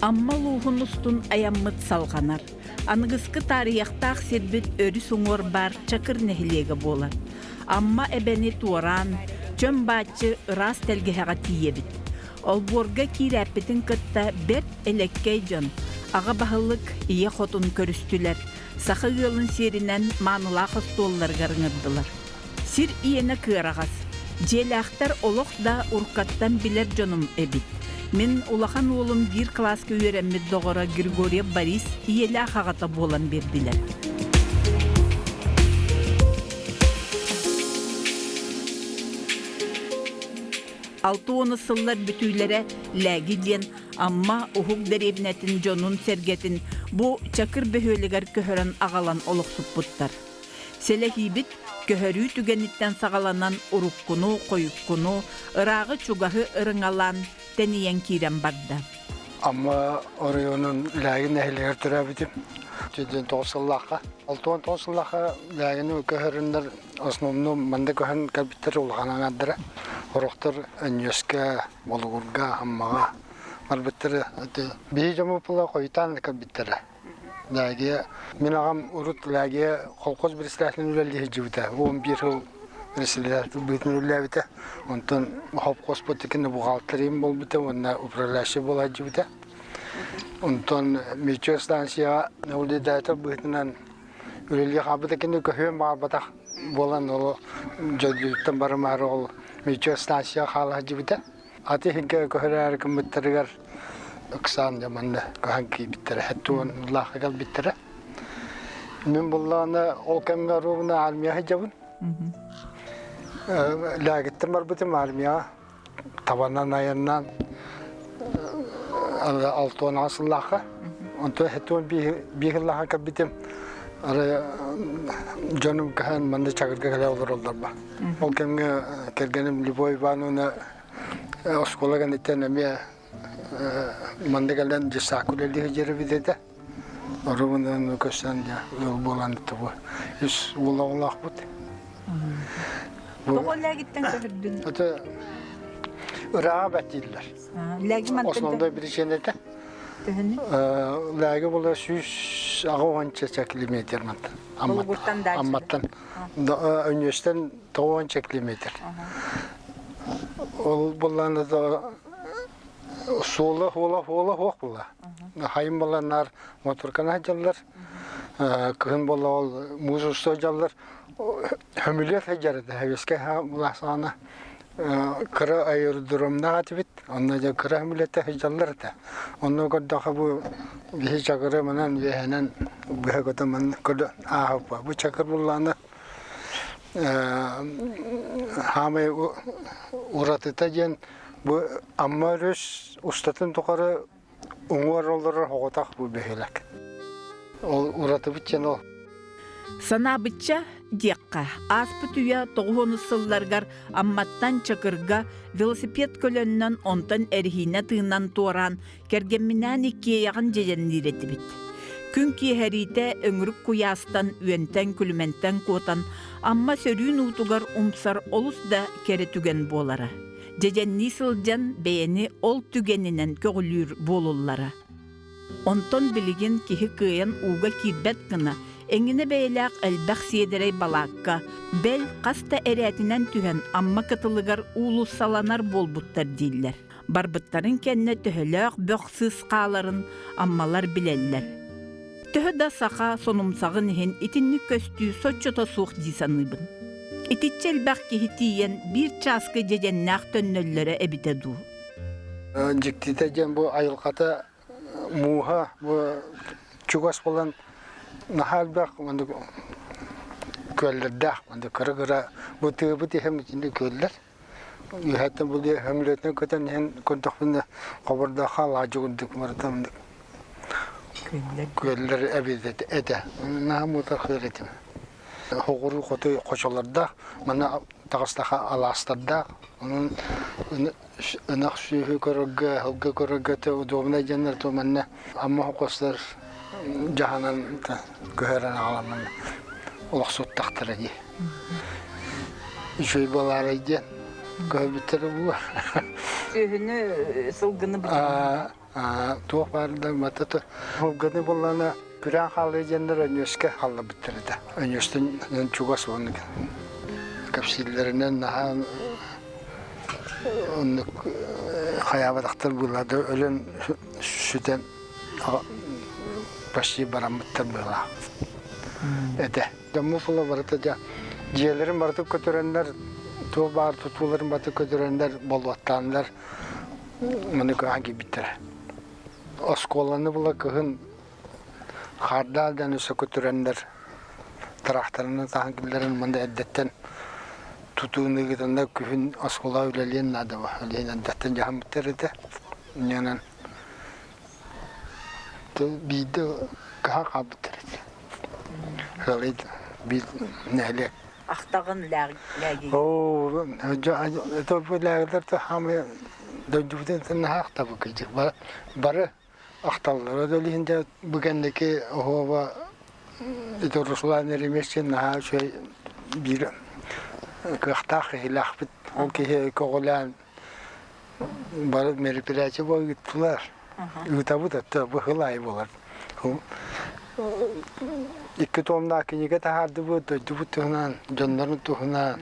Амма улууһун устун айаммыт салҕанар. Аныгыскы таарыйахтаах сирбит өрүс уҥуор баар Чакыр нэһилиэгэ буолар. Амма эбэни туораан, чөм бааччы ыраас тэлгэһэҕэ тиийэбит. Олбуорга киирээппитин кытта бэрт элэккэй дьон, аҕа баһылык, ийэ хотун көрүстүлэр, саха ыалын сиэринэн маанылаах остуолларыгар ыҥырдылар. Сир иэнэ кыараҕас, дьиэлээхтэр олох да уруккаттан билэр дьонум эбит. Мин улахан уолум биир кылааска үөрэммит доҕоро Григорьев Борис ийэлээх аҕата буолан биэрдилэр. 60 сыллар бүтүүлэрэ Лээги диэн Амма уһук дэриэбинэтин дьонун-сэргэтин бу Чакыр бөһүөлэгэр көһөрөн аҕалан олохсуппуттар. Сэлэһиибит көһөрүү түгэниттэн саҕаланан уруккуну, хойуккуну, ырааҕы-чугаһы ырыҥалаан тэнийэн киирэн барда. Амма оройуонун Лээгин нэһилиэгэр төрөөбүтүм. 79 сыллаахха. 69 сыллаахха Лээгини көһөрүннэр основном манна көһөн кэлбиттэр улахан аҥаардара. Орохтор Өнньүөскэ, Болугурга, Аммаҕа барбыттара. Биһи дьоммут була хойутаан кэлбиттэрэ. Лээгийэ мин аҕам урут Лээгийэ колхоз председателин үлэлии сылдьыбыта. 11 сыл председатель быһыытынан үлэлээбитэ. Онтон хопхоспут иккини бухгалтерием буолбута уонна управляющий буола сылдьыбыта. Онтон Мичо станцияҕа наблюдатель быһыытынан үлэлии хаалбыта кини көһүөн баҕарбатах буолан ол дьодьуттан барымаары ол Мичо станцияҕа хаала сылдьыбыта. Аты иһингэ көһөрөөрү гыммыттарыгар ыксаан дьэ манна көһөн киирбиттэрэ, 70 улаахха кэлбиттэрэ. Мин буллаҕына ол кэмҥэ ровно армия сылдьабын. Лээгиттэн барбытым армияҕа табанан айаннаан 68 сыллаахха. Онтон 75 сыллаахха кэлбитим. Арай дьонум көһөн манна Чагырга кэлэ олороллор ба. Ол кэмҥэ кэргэним Любовь Ивановна оскуола кэнниттэн эмиэ манна кэлэн дьыссаакка үлэлии сылдьар эбит этэ. Оруобунан көстөн дьэ ыал буолан тобу үс уол оҕолоохпут. Тоҕо лээгиттэн көһөрдүн? Это ырааҕа бэт дииллэр. Лээги мантан Основной причина это. Төһөнү? Лээги була 180 километр мантан. Болугуртан дальше. Амматтан. Өньүөстэн 90 километр. Ол буллаана суола хуола хуола хуох була. Хайын буланнар моторканы сылдьаллар. Кыһын була ол муус усту сылдьаллар. Хөмүлүөт сылдьар этэ. Хэвескэ буласаана кыра аэродромнаах этибит. Онно дьэ кыра хөмүлүөттэ сылдьаллар этэ. Онно көрдөхө бу биһи чакыры манан үөһэнэн быһа көтөн манна көрө ааһыппа. Бу чакыр буллаана хаамай уратыта диэн бу Амма өрүс устатын тухары уҥуор олорор оҕотох бу бөһүөлэк. Ол уратыбыт диэн ол. Санаабычча диэххэ, ааспыт үйэ тоҕуһуонус сылларыгар Амматтан Чакырга велосипед көлөннөн онтон эриһиинэ тыынан туораан кэргэмминээн иккиэйэҕин дьэдьэнниир этибит. Күн киэһэриитэ өҥүрүк куйаастан, үөнтэн-күлүмэнтэн куотан, Амма сөрүүн уутугар умсар олус да кэрэ түгэн буолара. Дьэдьэннии сылдьан бэйэни ол түгэнинэн көҕүлүүр буолуллара. Онтон билигин киһи кыайан ууга киирбэт гына, эҥинэ бэйэлээх элбэх сиэдэрэй балаакка, бэл, хас да эрээтинэн түһэн Амма кытылыгар уулуссаланар буолбуттар дииллэр. Барбыттарын кэннэ төһөлөөх бөх-сыыс хааларын аммалар билэллэр. Төһө да саха сонумсаҕын иһин итинник көстүү соччото суох дии саныыбын. Итиччэ элбэх киһи тиийэн биир чааска дьэдьэннээх төннөллөрө эбитэ дуу? Дьиктитэ диэн бу айылҕата мууһа бу чугас буолан наһаа элбэх маннык күөллэрдээх маннык кыра-кыра бу тыабыт иһэ итинник күөллэр Үөһэттэн бу сөмөлүөтүнэн көтөн иһэн көрдөхпүнэ хобордооххо алаадьы курдук барыта оннук күөллэр эбит этэ. Наһаа муутархыыр этим. Соҕуруу хоту хочолордоох, манна таҕыстаха алаастардаах. Онон ынах сүөһү көрөргө, сылгы көрөргө удобнай дьоннор то манна Амма хокостор дьаһанан көһөрөн аҕалан манна олохсуттахтара дии. Үчүгэй буолаарай диэн көһөрбүттэрэ буолуо. Сүөһүнү, сылгыны бутуйан. Туох баар да матата Волганы буоллаана күрээн хаалыы диэннэр Өнньүөскэ хаалларбыттар этэ. Өнньүөстэн чугас уонна кэпсииллэринэн наһаа оннук хайаабатахтар быыллар өлөн сүтэн почти бараммыттар быылаах этэ. Дьоммут була барыта дьэ дьиэлэрин барыта көтүрэннэр туох баар тутууларын барыта көтүрэннэр болуоттааннар маны көһөн киирбиттэрэ. Оскуоланы була кыһын хаардаах дьону сөкүтүрэннэр тыраахтарынан таһан киллэрэн манна эрдэттэн тутууну ыытаннар күһүн оскуола үлэлиэн наада үлэлиэн эрдэттэн дьаһаммыттар этэ. Инньэнэн биирдэ кыһа хаалбыттар этэ. Ыалый биир нэһилиэк. Ахтаҕын лээгий. Оо, это лээгилэр хамы дойдубутун наһаа ахтабыт кырдьык. Бары ахталлара да иһин дьэ бу кэнники оһуоба ити Руслан Еремеевич наһаа үчүгэй биир кыахтаах киһилээхпит. Ол киһи көҕүлээн бары мероприятие ыыттылар. Ыытабыт өттө бу сыл аайы буолар. Икки томнаах кинигэ таһаардыбыт, дойдубут туһунан, дьоннорун туһунан.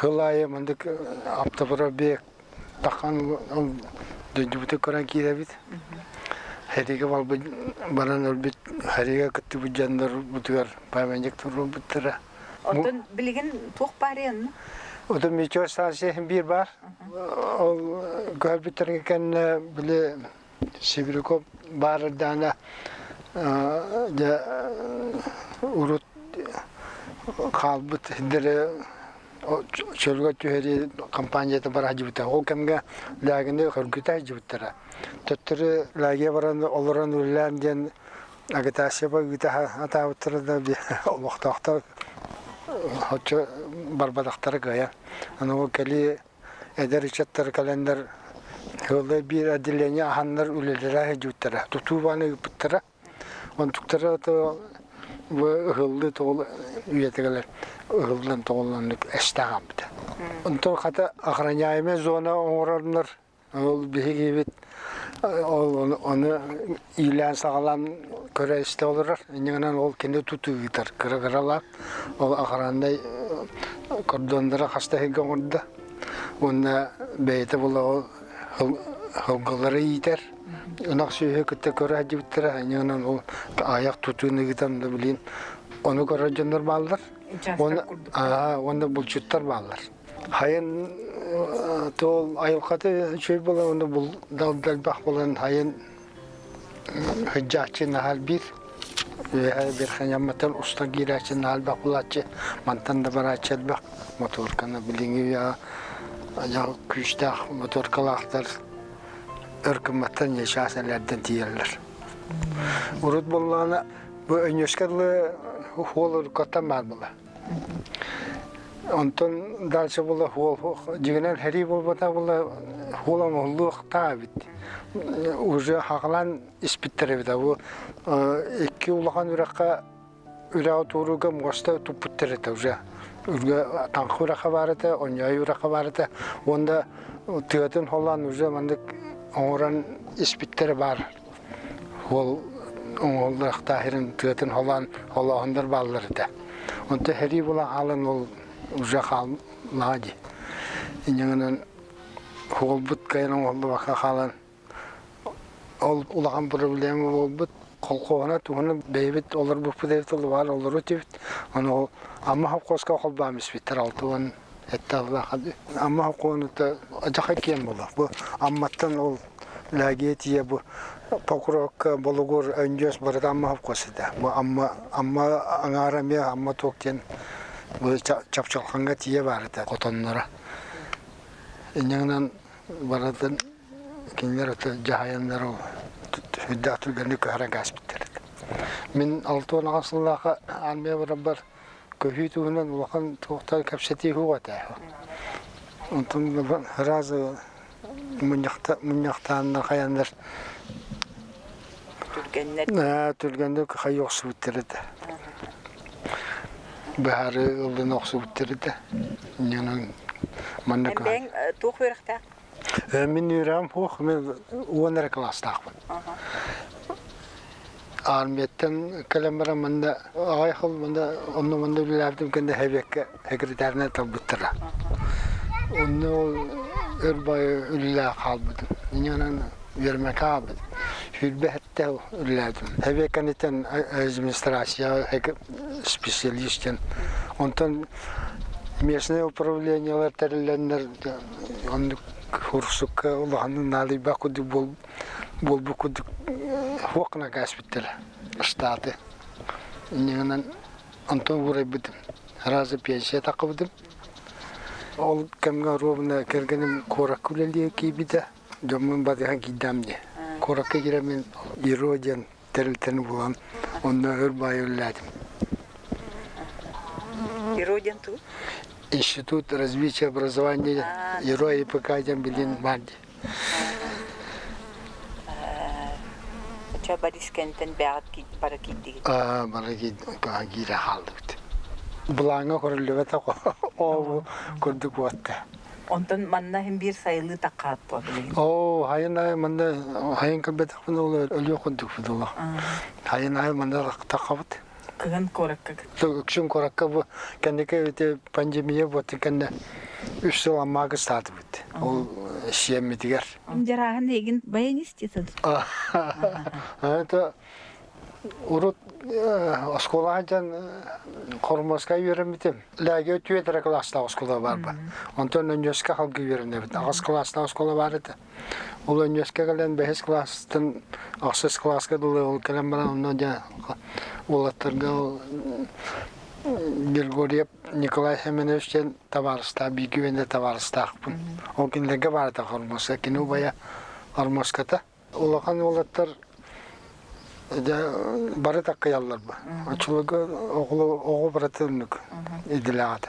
Сыл аайы маннык автопробег Тахан дойдубутун көрөн киирэбит. Хэригэ барбыт баран өлбүт хэригэ кыттыбыт дьоннорбутугар памятник туруорбуттара. Оттон билигин туох баарый онно? Отон метео станция биир баар. Ол көрбүттэргэ кэннэ били Сибиряков баар эрдэҕинэ дьэ урут хаалбыт сирдэри чөлгө түһэрии компанията бара сылдьыбыта. Ол кэмҥэ Лээгини хөргүтэ сылдьыбыттара. Төттөрү Лээгигэ баран олорон үлэлээн диэн агитацияба ыыта сатаабыттара да олохтоохтор оччо барбатахтара кыайан. Аны ол кэлии эдэр ыччаттар кэлэннэр ыаллар биир отделение аһаннар үлэлэрэ сылдьыбыттара. Тутуу бааны ыыппыттара. Онтуктара бу ыһыллыы тоҕул үйэтигэр ыһыллан тоҕулланнык эстээх ааммыта. Онтон хата охраняемая зона оҥороннор ол биһигибит ол ону иилээн-саҕалаан көрө-истэ олорор. Инньэ ол кини тутуу ыытар кыра-кыралаах. Ол охраннай кордоннары хаста иһиргэ оҥордо. Уонна бэйэтэ була ол сылгылары иитэр. Ынах сүөһү кытта көрө сылдьыбыттара. Инньэ ол аҕыйах тутууну ыытан да билин ону көрөр дьоннор бааллар. Уонна булчуттар бааллар. Хайын туол айылҕата үчүгэй буолан уонна бул далбах буолан хайын сылдьааччы наһаа элбиир. Үөһээ Верхнямматтан устан киирээччи наһаа элбэх булааччы, мантан да барааччы элбэх. Моторканы билиҥҥи үйэҕэ дьал күүстээх моторкалаахтар өр гымматтан чаас элээрдэн тиийэллэр. Урут буоллаҕына бу Өнньүөскэ дылы суол уруккаттан баар буолар. Онтон дальше була суол дьиҥинэн сэрии буолбата була суол оҥоһуллуохтаах эбит. Уже хаҕалаан испиттэр эбит. Бу икки улахан үрэххэ үрэҕи туорууга муоста туппуттар этэ уже. Үргэ Таҥха үрэххэ баар этэ, Онньоой үрэххэ баар этэ. Уонна тыатын холлоон уже маннык оҥорон испиттэрэ баар. Уол оҥоһуллуохтаах сирин тыатын холоон холооһуннар бааллар этэ. Онто сэрии буолан хаалан ол уже хааллаҕа дии. Инньэ гынан уолбут кыайан оҥоһуллубакка хаалан ол улахан проблема буолбут. Колхоһуна туһунан бэйэбит олорбуппут эбит баар олору этибит. Ону ол Амма совхозка холбоон испиттэр 60 эттээх Амма совхоһунута дьахай киэн буолла. Бу Амматтан ол Лээгиэ тиийэ бу Покровка, Болугур, Өндьөс барыта Амма совхоз этэ. Бу Амма Амма аҥаара эмиэ Амма туох диэн бу Чапчылҕаҥҥа тиийэ баар этэ хотонноро. Инньэ гынан барытын кинилэр ото дьаһайаннар ол сүрдээх түргэнник көһөрөн кээспиттэр этэ. Мин 68 сыллаахха армия барарбар көһүү туһунан улахан туохтан кэпсэтии суох этэ. Онтон сразу мунньахтааннар хайаннар Түргэннэр. Түргэнник хайыы охсубуттар этэ. Быһаарыы ыллын охсубуттар этэ. Инньэ манна Бэйэҥ туох үөрэхтээх? Мин үөрэҕим суох, мен уон эрэ кылаастаахпын. Армияттан кэлэн баран манна аҕай хыл манна онно манна үлэлээбитим кэннэ хэбиэккэ секретарынан талбыттара. Онно ол өр баайы үлэлээх хаалбытым. Инньэ үөрэммэккэ хаалбытым. Сүүрбэ сэттэ үлэлээбитим. Хэбиэк кэнниттэн администрация специалист диэн. Онтон местное управлениелар тэриллэннэр оннук курсукка улаханнык наадыйбат курдук буолбут курдук суох гына кээспиттэрэ штаты. Инньэ онтон уурайбытым. Раза пенсия таххыбытым. Ол кэмҥэ оруобуна кэргэним куоракка үлэлии киирбитэ. Дьоммун батыһан киирдэм дии. Куоракка киирэммин Иро диэн тэрилтэни булан онно өр баайы үлэлээтим. Иро диэн тугу? Институт развития образования ИРО ИПК диэн билин баар дии. Очо Борис кэнтэн бэҕэт бара киирдигит? Бара киирэ хааллыбыт. Былааҥҥа көрүллүбэтэх оо курдук уотта. Онтон манна иһин биир сайылыы таккаат буо билигин. Оо, хайын аайы манна хайын көрбөтөхпүн ол өлүөх курдукпут олох. Хайын аайы манна таххабыт. Кыһын куоракка. Үксүн куоракка бу кэнники ити пандемия буолтун кэннэ үс сыл Аммаага ыстаатыбыт. Ол сиэммитигэр. Дьарааһын эйигин баянист диэтин. Это Урут оскуолаҕа дьон Хормуоска үөрэммитим. Лэгэ түөрт эрэ кылаастаах оскуола баар Онтон Өнньүөскэ халгыы үөрэнэбит. Аҕыс кылаастаах оскуола баар этэ. Ол Өнньүөскэ кэлэн бэһис кылаастан ахсыс кылааска дылы ол кэлэн баран онно дьэ уолаттарга ол Григорьев Николай Семенович диэн табаарыстаах, бииргэ үөрэнэр табаарыстаахпын. Ол кинилэргэ баар этэ Хормуоска. Кини убайа Хормуоската. Улахан уолаттар дьэ бары таккыйаллар бу. Оччолорго оҕо барыта оннук идэлээх этэ.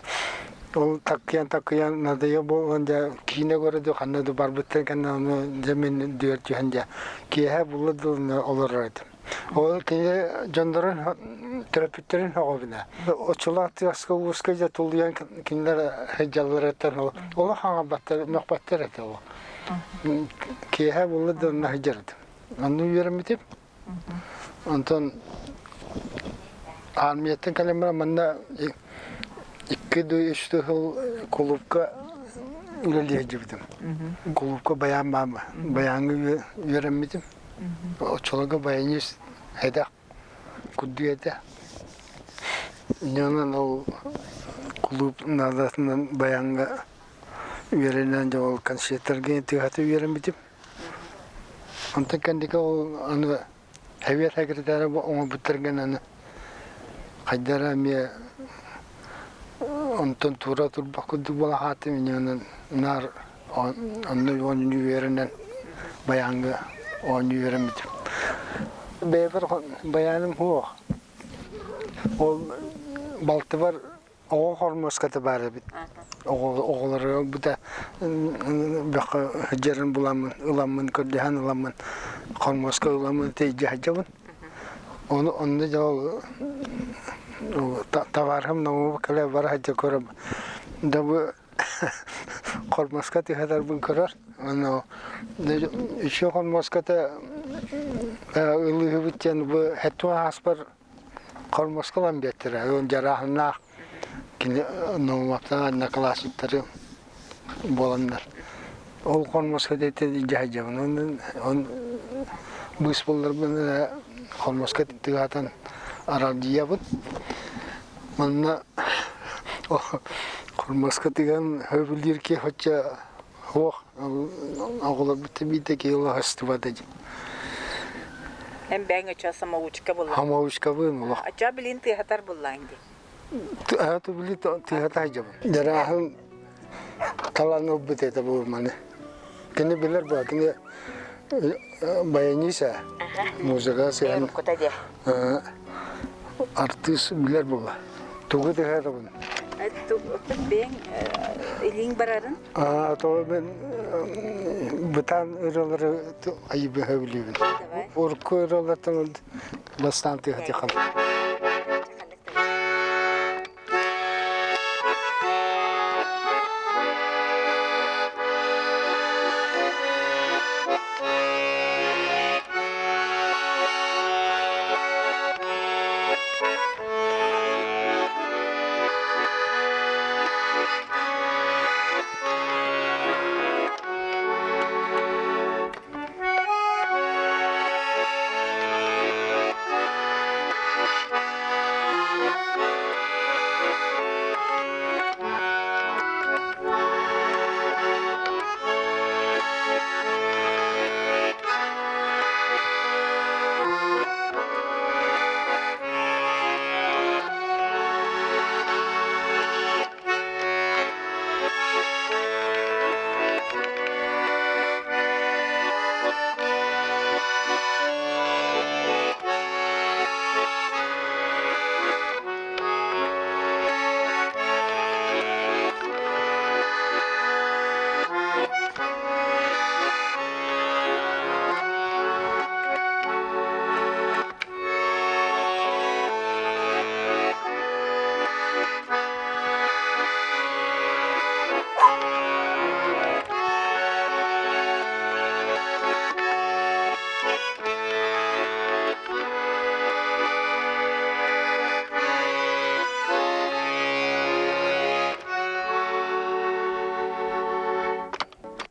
Ол таккыйан-таккыйан надоел буолан дьэ киинэ көрө дуу ханна да барбыттан кэннэ ону дьэ мин дүөр түһэн дьэ киэһэ булла дылына олорор этим. Ол кини дьоннорун төрөппүттэрин оҕобуна. Оччолоох тыаска ууска дьэ тулуйан кинилэр сылдьалларыттан олох хаҥарбаттар, мөхпөттөр этэ ол. Киэһэ буолла да онно сылдьарым. Онно үөрэммитим. Онтон армияттан кэлэн баран манна икки да үс да сыл кулуупка үлэлии сылдьыбытым. Кулуупка баян баама. Баяҥҥа үөрэммитим. Оччолорго баянист эдэх курдук этэ. Онон ол кулууп наадатынан баяҥҥа үөрэнэн дьэ ол концертарга тыаһата үөрэммитим. Онтон кэнники ол аны эбиэт секретара оҥорбуттаргын аны хайдах эрэ эмиэ онтон тура турбах курдук буола хааттым инньэ наар онно оонньуу үөрэнэн баяҥҥа оонньуу үөрэммитим. Бэйэбэр баяным суох. Ол балтыбар оҕо хормуоската баар эбит. Оҕолору быта бөххө сылдьарын буламмын, ыламмын, көрдөһөн ыламмын, хормуоска ыламмын тиийдэ сылдьабын. Ону онно дьэ ол табаарыһым Наумов кэлэ бара сылдьа көрөм. Да бу хормуоска түһэтэрбин көрөр. Ону үчүгэй хормуоската ылыыһыбыт диэн бу хэттуон ааспар Хормуоска ылан биэртэрэ. Уон дьарааһыннаах кини Наумовтан одноклассниктары буоланнар. Ол хормуоска диэтин илдьэ сылдьабын. Он быыс булларбын хормуоска тыгаатан аралдьыйабын. Манна хормуоска тыган сөбүлүүр киһи оччо суох. Оҕолорбут биирдэ киһи улаҕастыбата дии. Эн бэйэҥ ыча самоучка буллаҥ. Самоучкабын олох. Ача билин тыаһатар буллаҥ дии. Тыаһаты били тыаһата сылдьабын. Дьарааһын талан ылбыт этэ бу маны. Кини билэр бу, кини баянист музыка сыһан артыыс билэр буолла. Тугу тыаһатабын? Бэйэҥ илииҥ барарын? То мен бытаан ырыалары айыбыһа билибин. Урукку ырыалартан бастаан тыаһатыхам.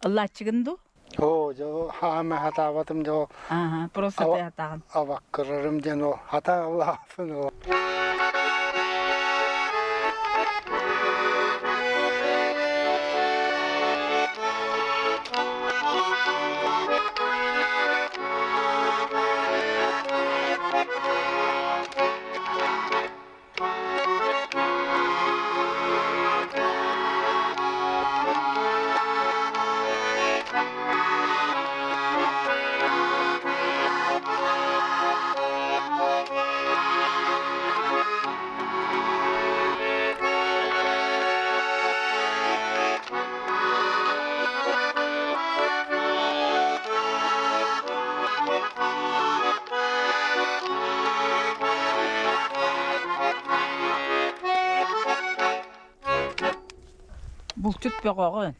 Ыллааччыгын дуу? Оо, дьэ, хаама хатаабатым дьэ, Ааха, просто ава ты хатаҕын. абаккырарым диэн ол хатаалааппын ол. Булчут бөҕөҕүн.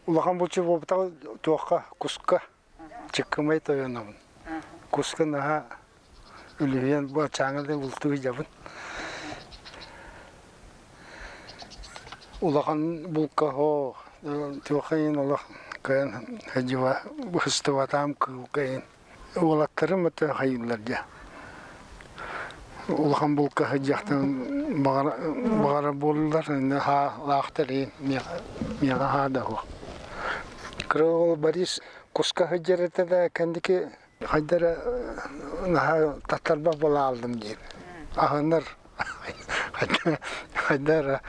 Улахан булчут буолбатах туохха куска чыккымай тойонобун. Куска наһаа үлүһүйэн бу ачааҥы бултуу сылдьабын. Улахан булка һоо туохха иһин олох кыайан сылдьыба быстыбатаам кыылга иһин. Уолаттарым это хайыыллар дьэ. Улахан булка сылдьахтан баҕара буоллулар, хаалаахтар иһин миэхэ хаада суох. Кыра уол Борис куска сылдьар этэ да кэнники хайдара наһаа таттарбах буолаалдым диир. Аһынар хайдара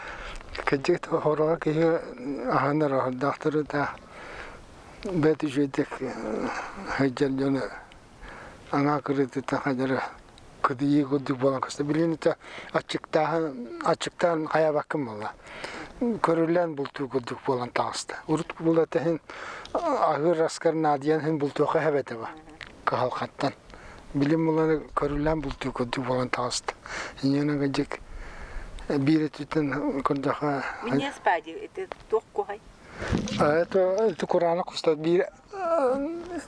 кырдьык хороҕо киһи аһынар оһордоохтору да бэрт үчүгэйдик сылдьар дьону аҥаа кырыытыттан хайдара кыдыйыы курдук буолан көстө. Билигин ити аччыктааһын аччыктаан хайаабаккын буолла. Көрүллэн бултуу курдук буолан таҕыста. Урут булата иһин аһыыр аскар наадыйан иһин бултуохха эбэтэ ба кыһалҕаттан. Билим буланы көрүллэн бултуу курдук буолан таҕыста. Инньэ кырдьык биир өттүттэн көрдөххө Мне спади, это туох куһай? Это, это кураанах кустар биир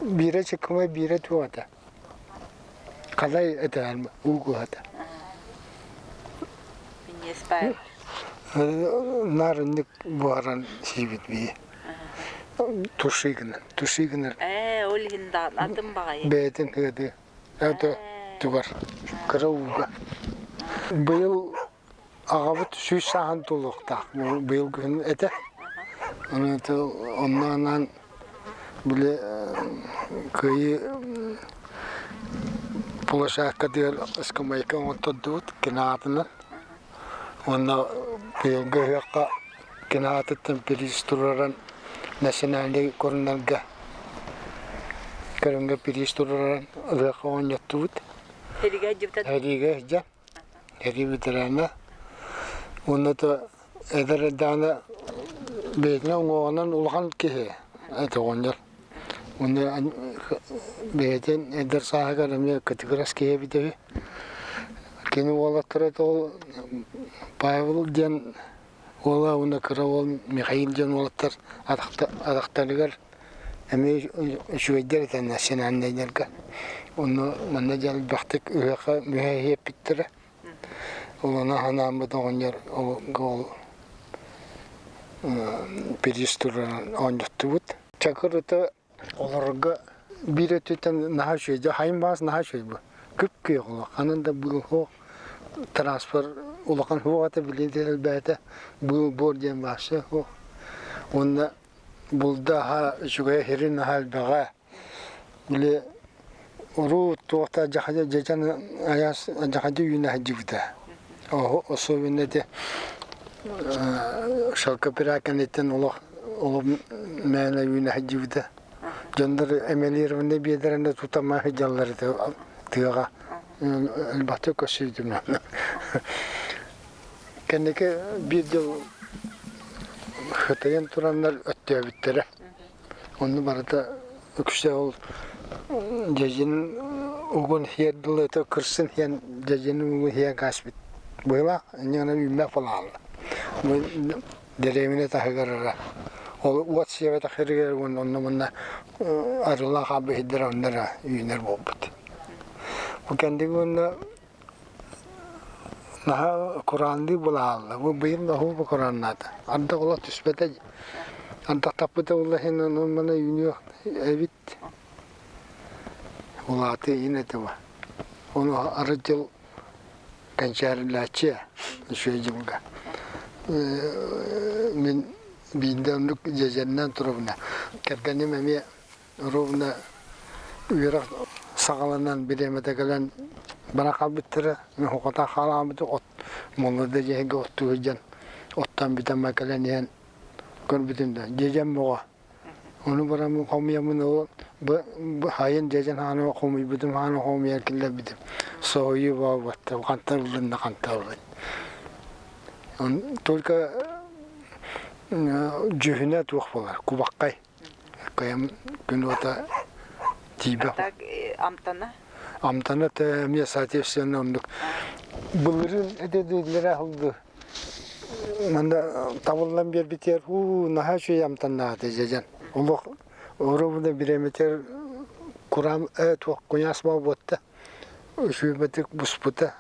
биирэ чыккымай биирэ туох этэ. Қалай этэ уу куһата. Мне спади. Нарыннык буһаран сиибит бии. Туши гынан, туши гынар. Ээ, ол иһин да атын баҕайы. Бэйэтин ыады. Это тугар. Кыра ууга. Быйыл Аҕабыт сүүс сааһын туолуохтаах быйыл күһүн этэ. Онон онно анаан били Кыайыы площадкатыгар ыскамыайка оҥоттордубут кини аатынан. Уонна быйылгы ыһыахха кини аатыттан бириис туруоран национальнай көрүҥнэргэ көрүҥҥэ бириис туруоран ыһыахха оонньоттубут. Эригэ дьыбта Эригэ дьэ Эрии ветерана уонна то эдэр эрдэҕинэ бэйэтинэн уҥуоҕунан улахан киһи этэ оҕонньор. Уонна бэйэтин эдэр сааһыгар эмиэ кытыгырас киһи эбитэ үһү. Кини уолаттара ол Павел диэн уола уонна кыра уол Михаил диэн уолаттар атахтарыгар эмиэ үчүгэйдэр этэ национальнайдарга. Онно манна дьэ элбэхтик ыһыахха мүһэһиэппиттэрэ. Ол ону санааммыт оҕонньор ол бириис туран оонньоттубут. Чакыр ыта Олорго биир өттүттэн наһаа үчүгэй, дьэ хайын баас наһаа үчүгэй бу. Күп-күөх олох, ханан да быыл суох, транспорт улахан суох этэ, билигин элбээтэ, быыл буор диэн вообще суох. Уонна булда аһа үчүгэйэ сирин наһаа элбэҕэ. Били уруу туохта дьахадьа дьэдьэн айаас дьахадьа үүнэ сылдьыбыта. Особенно ити шелкопряд кэнниттэн олох олох мээнэ үүнэ сылдьыбыта. Дьоннор эмэлиированный биэдэрэнэ тутама сылдьаллар этэ тыаҕа. Элбэхтик көрсүбүтүм. Кэнники биир дьыл хытайан тураннар өттөөбүттэрэ. Онно барыта үксэ ол дьэдьин угун иһиэр дылы это кырсын иһэн дьэдьин угун иһэн кааспыт быһыылаах инньэ үүммэх буолаалла. Дэриэбинэ таһыгар эрэ ол уот сиэбэтэх сиригэр уонна онно манна арыылаах хаалбыт сирдэр онно эрэ үүнэр буолбут. Бу кэнники уонна Наһаа кураанныы буолаалла. Бу быйыл оһуоба курааннаата. Ардах олох түспэтэ. Антахтаппыта буолла иһин онон маны үүнүөх эбит. Улаатыы иһин этэ бу. Ону арыт дьыл кэнчээрилээччи үчүгэй дьылга. Мин биирдэ оннук дьэдьэннээн турабына. Кэргэним эмиэ ровно үөрэх саҕаланан бириэмэтэ кэлэн бара хаалбыттара. Мин хохота хаалаабыты от молодо дьиэһигэ оттуу сылдьан оттоон бүтэн кэлэн иһэн көрбүтүм да дьэдьэн бөҕө. Ону бараммын хомуйаммын ол хайын дьэдьэн хааны хомуйбутум хааны хомуйан киллэрбитим. Соһуйуу буолбатта хантан ыллын да хантан ыллын. Только дьүһүнэ туох буолар кубаххай. Кыйам күн уота тиийбэх. Амтана? Амтана эмиэ соответственно оннук. Былырыын этэ аһылды. Манна табыллан биэрбитигэр уу наһаа үчүгэй амтаннаата дьэдьэн. Олох оруобуна бириэмэтигэр кураан туох куйаас буолбутта. Үчүгэйдик буспута.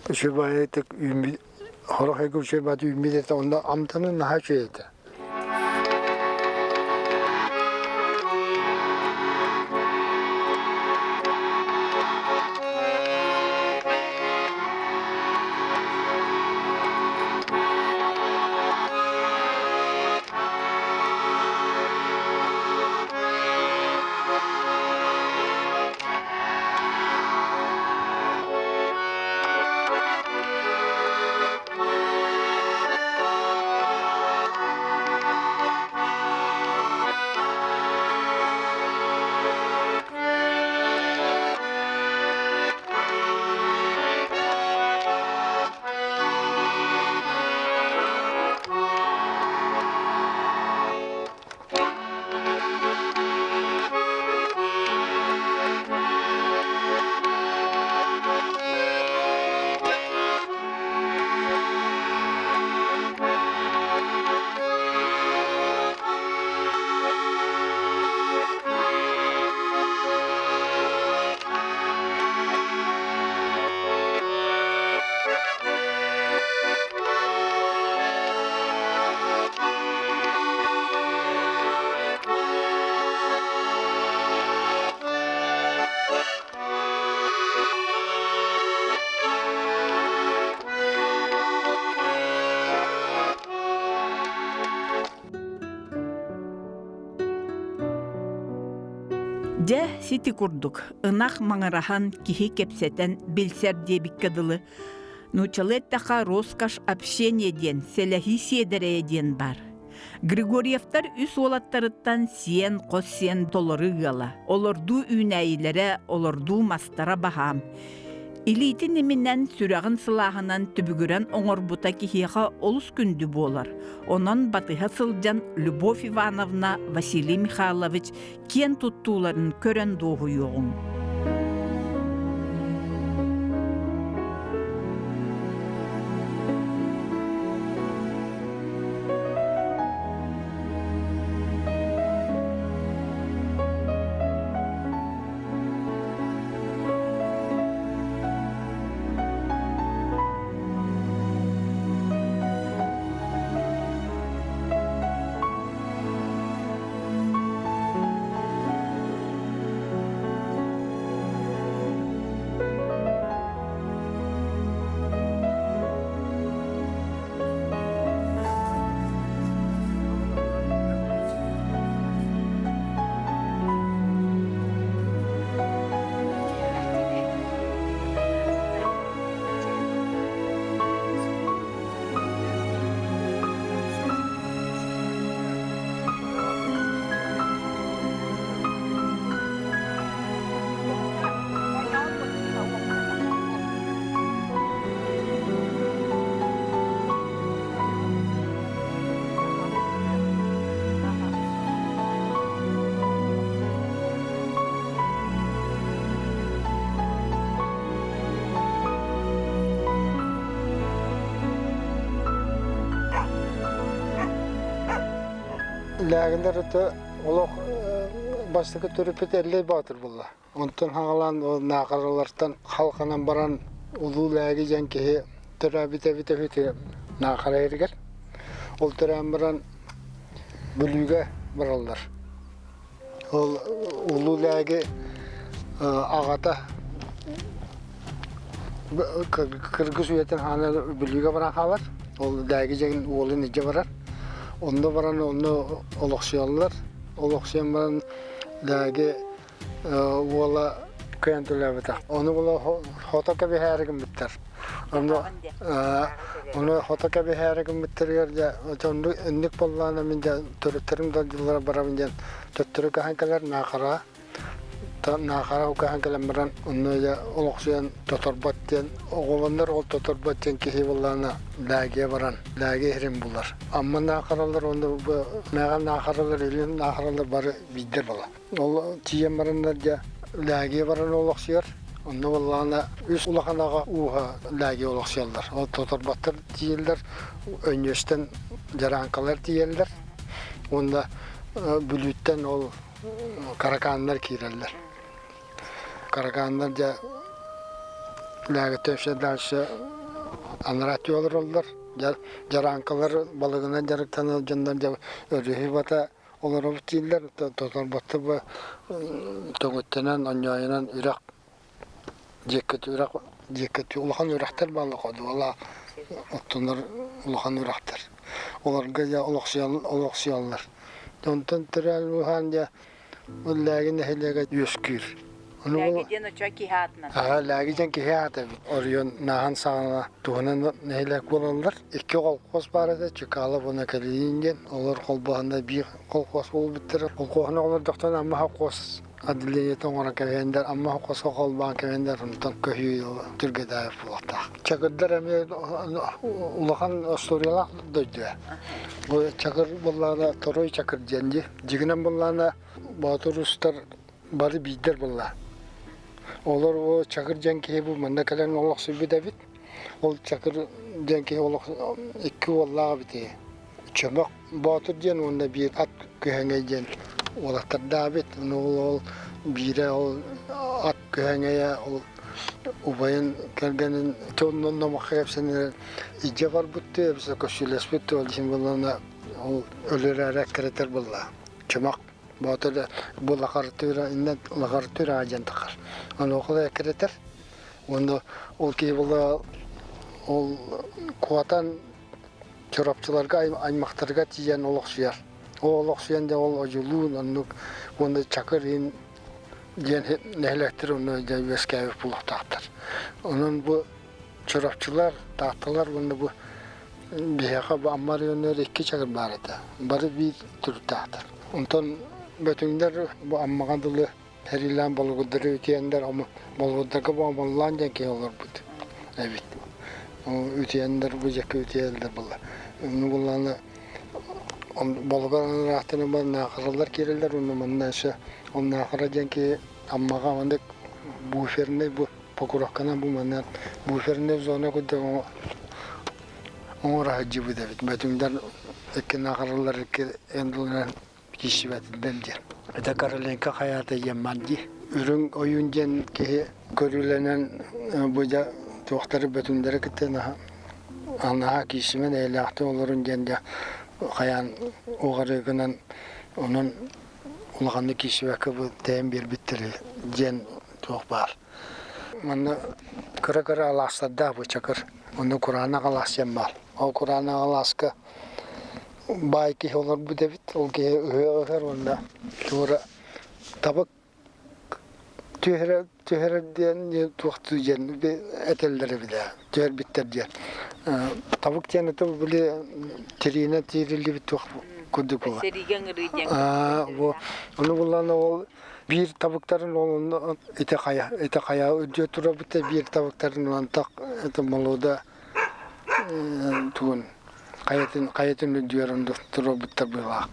Үчүгэйдик үүммүт хорох эгэ үчүгэйдик үүммүт этэ онно амтана наһаа үчүгэй этэ. Дьэ, сити курдук, ынах маҥыраһан, киһи кэпсэтэн билсэр диэбиккэ дылы, нууччалыы эттэххэ роскошь общения диэн, сэлэһии сиэдэрэйэ диэн баар. Григорьевтар үс уолаттарыттан сиэн, хос сиэн толору ыала. Олордуу үүнээйилэрэ, олордуу мастара баһаам. Илиитин иминэн, сүрэҕин сылааһынан түбүгүрэн оҥорбута киһиэхэ олус күндү буолар. Онон батыһа сылдьан Любовь Ивановна, Василий Михайлович киэн туттууларын көрөн дуоһуйуоҕуҥ. Лээгилэр это олох бастакы төрүппүт Эллэй Боотур буолла. Онтон хаҥалаан наахаралартан халҕанан баран Улуу Лээги диэн киһи төрөөбүт эбит үһү Наахара иһигэр. Ол төрөөн баран Бүлүүгэ бараллар. Ол Улуу Лээги аҕата кыргыс үйэтин хаана Бүлүүгэ баран хаалар. Ол Лээги дьэгин уолун илдьэ барар. Онно баран онно олохсуйаллар. Олохсуйан баран Лээги уола кыайан төлөөбөтөх. Ону була хото кэбиһээри гыммыттар. Ону ону хото кэбиһээри гыммыттарыгар дьэ оннук инник буоллаҕына мин дьэ төрүттэрим дойдулара барабын диэн төттөрү көһөн кэлэр Наахара Наахара көһөн кэлэн баран онно дьэ олохсуйан Тоторбот диэн оҕолоннор ол Тоторбот диэн киһи буоллаҕына Лаагия баран Лаагия иһирин булар. Амма Наахаралар уонна бу Мэҕэ Наахаралар Илин Наахаралар бары биирдэр буолар. Ол тиийэн бараннар дьэ Лээгигэ баран олохсуйар. Онно буоллаҕына үс улахан аҕа ууһа Лээгигэ олохсуйаллар. Ол тоторботтор тиийэллэр, Өнньүөстэн дьарааҥкалар тиийэллэр уонна Бүлүүттэн ол каракааннар киирэллэр. Каракааннар дьэ Лээгиттэн все дальше анараа өттүгэр олороллор. Дьарааҥкалар балыгынан дьарыктанар дьоннор дьэ өрүһү бата Олоробут дииллэр, тоторботто бу төҥүттэнэн, онньоойунан үрэх диэкки үрэх диэкки улахан үрэхтэр бааллар ходуола оттонор улахан үрэхтэр. Олорго дьэ олохсуйаллар. Онтон төрөөн ууһаан дьэ Лээги нэһилиэгэ үөскүүр. Лээги диэн очо киһи аатынан. Аха, Лээги диэн киһи аата эбит. Оройуон Нааһан саҕана туһунан нэһилиэк буолаллар. Икки колхоз баар этэ, Чекалов уонна Калинин диэн. Олор холбоһонно биир колхоз буолбуттара. Колхоһун олордохтон Амма холкуос отделениета оҥорон кэбиһэннэр, Амма холкуоска холбоон кэбиһэннэр, онтон көһүү Түргэдаев буолуохтаах. Чакырдар эмиэ улахан остуоруйалаах дойду. Бу Чакыр буоллаҕына Торуй Чакыр диэн дии. Дьиҥинэн буоллаҕына Боотур устар бары биирдэр буолла. Олор ол Чакыр диэн киһи бу манна кэлэн олохсуйбут эбит. Ол Чакыр диэн киһи олох икки уоллаах эбит ини. Чөмөх Боотур диэн уонна биир ат күһэҥэй диэн уолаттардаах эбит. Ону ол ол биирэ ол ат күһэҥэйэ ол убайын кэргэнин онно номоххо кэпсэнэр илдьэ барбыт дуу эбэтэр көссүүлэспит дуу ол иһин буоллаҕына ол өлөрөөрү эккирэтэр буолла. Чөмөх Боотур бу лахартыыра иннэ лахартыыра диэн тахар. Онуоха эккирэтэр. Уонна ол киһи була ол куотан Чурапчыларга аймахтарга тиийэн олохсуйар. Ол олохсуйан дьэ ол одьулуун оннук уонна Чакыр иин диэн нэһилиэктэр онно дьэ үөскээбит буолуохтаахтар. Онон бу Чурапчылар, Таатталар уонна бу биһиэхэ бу Амма оройуонугар икки чакыр баар этэ. Бары биир төрүттээхтэр. Онтон Бөтүҥнэр бу Аммаҕа дылы сэриилээн Болугурдары үтүйэннэр Болугурдарга бу Омоллоон диэн киһи олорбут эбит. Үтүйэннэр бу дьэкки үтүйэллэр буолла. Онно буоллаҕына Болугур анараахтан бар Наахаралар киирэллэр уонна манна өссө ол Наахара диэн киһи Аммаҕа маннык буферный бу Покровканан бу манна буферный зона курдук оҥоро сылдьыбыт эбит. Бөтүҥнэр икки Наахаралар икки эндылынан киирсибэтиннэр диэн. Это Короленко хайаата диэн дии. Үрүҥ ойуун диэн киһи көрүүлэнэн бу дьэ туохтары бөтүҥнэри кытта наһаа киирсимэн эйэлээхтик олорун диэн дьэ хайаан уҕарыыгынан онон улаханнык киирсибэккэ бу тэйэн биэрбиттэр диэн туох баар. Манна кыра-кыра алаастардаах бу чакыр. Онно кураанах алаас диэн баар. Ол кураанах алааска баай киһи олорбут эбит. Ол киһи ыһыах ыһар уонна туора табык түһэрэр түһэрэр диэн туохтуу диэн этэллэр эбит ээ түһэрбиттэр диэн. Табык диэн это били тириинэн тиириллибит туох курдук буолар. Сэриигэ ыҥырыы диэн. Бу ону буллаҕына ол биир табыктарын ол ити хайа ити хайа үрдүө турабыт биир табыктарын ылан это молода тугун хайатын хайатын үрдүгэр онно турабыттар быһыылаах.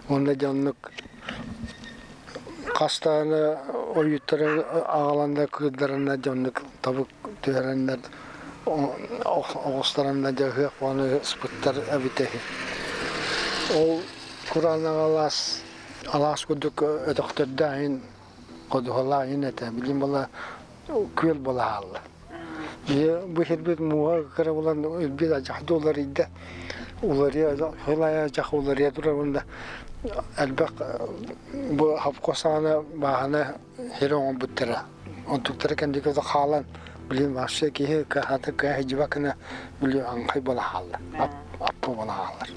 Уонна дьэ оннук хастааны ойууттары аҕаланнар кыырдараннар дьэ оннук табык түһэрэннэр оҕустараннар дьэ ыһыах буолан ыспыттар эбитэ үһү. Ол кураанах алаас алаас курдук өтөхтөрдөөх ходуһалаах иһин этэ. Билигин буола күөл буола хаалла. Бу сирбит мууһа кыра буолан өлбүт адьас да уларыйда. Уларыйа сыл аайы дьах уларыйа турар уонна элбэх бу хопко саҕана бааһына сири оҥорбуттара. Онтуктара кэнники хаалан билин вообще киһи кыһата кыа сылдьыбаккына били аҥхай буола хаалла. Аппа буола хааллар.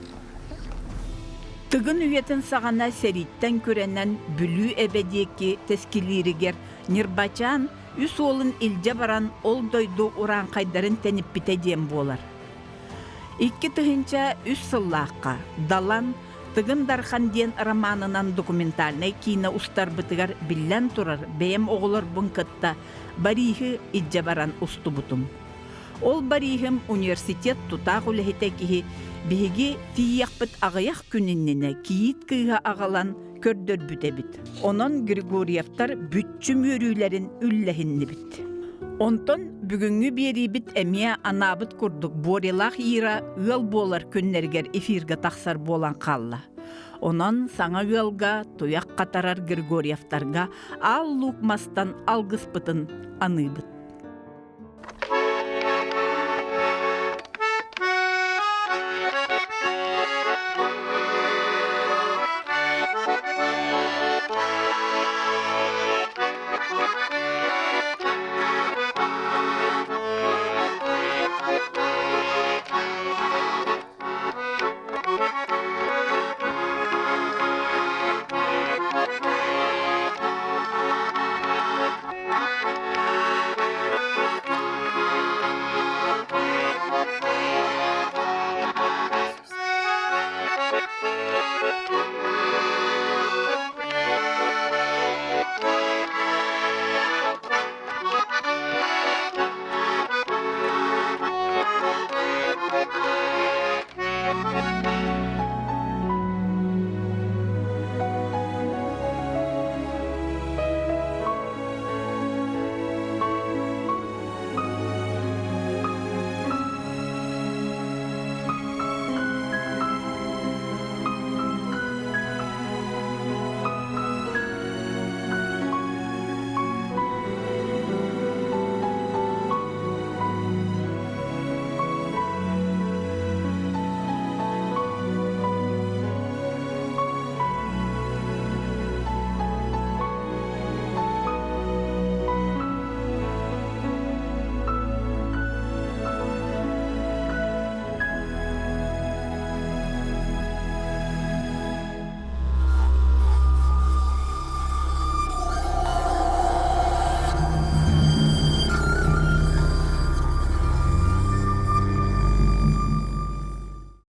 Тыгын үйэтин саҕана сэрииттэн күрэнэн Бүлүү эбэ диэки тэскилииригэр Ньырбачаан үс уолун илдьэ баран ол дойду урааҥхайдарын тэниппитэ диэн буолар. 2003 сыллаахха Далан Тыгын Дархан диэн романынан документальнай киинэ устарбытыгар биллэн турар бэйэм оҕолорбун кытта Бориһы илдьэ баран устубутум. Ол Бориһым университет тутаах үлэһитэ киһи биһиги тиийиэхпит аҕыйах күн иннинэ кийиит кыыһа аҕалан көрдөрбүт эбит. Онон Григорьевтар бүччүм үөрүүлэрин үллэһиннибит. Онтон бүгүҥҥү биэриибит эмиэ анаабыт курдук Борялаах Ира ыал буолар күннэригэр эфиргэ тахсар буолан хаалла. Онон саҥа ыалга туйах хатарар Григорьевтарга аал луук мастан алгыспытын аныыбыт.